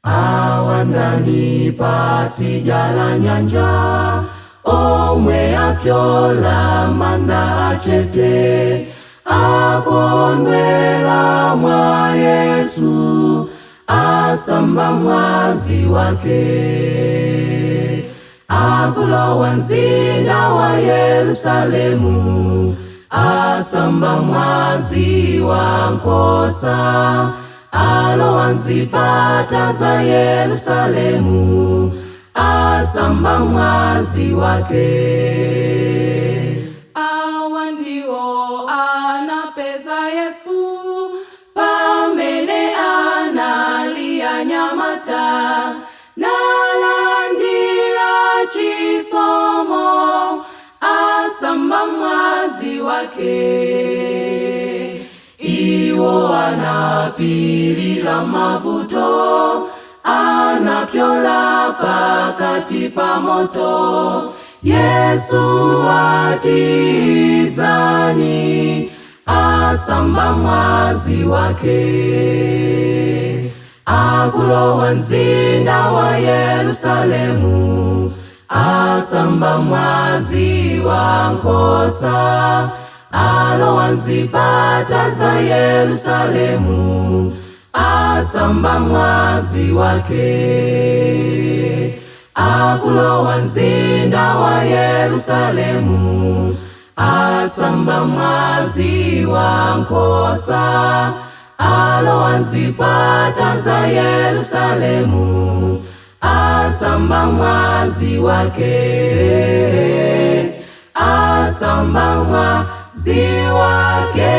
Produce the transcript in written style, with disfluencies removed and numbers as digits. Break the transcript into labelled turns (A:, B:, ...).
A: Awandani patsidya la nyanja, omwe apyola manda achete, akondwera mwa Yesu, asamba mwazi wake. Akulowa mzinda wa Yerusalemu, asamba mwazi wa nkosa, alowa nzipata za Yerusalemu, asamba mwazi wake.
B: Awa ndiwo anapeza Yesu pamene anali anyamata, nalandira chisomo, asamba mwazi wake.
A: Iwo anapilira mavuto, anapyola pakati pa moto. Yesu atidzani, asamba mwazi wake. Akulowa mzinda wa Yerusalemu, asamba mwazi wa nkosa, alowa nzipata za Yerusalemu, asamba mwazi wake. Akulowa mzinda wa Yerusalemu, asamba mwazi wa nkosa, alowa nzipata za Yerusalemu, asamba mwazi wake, asamba mwazi wake.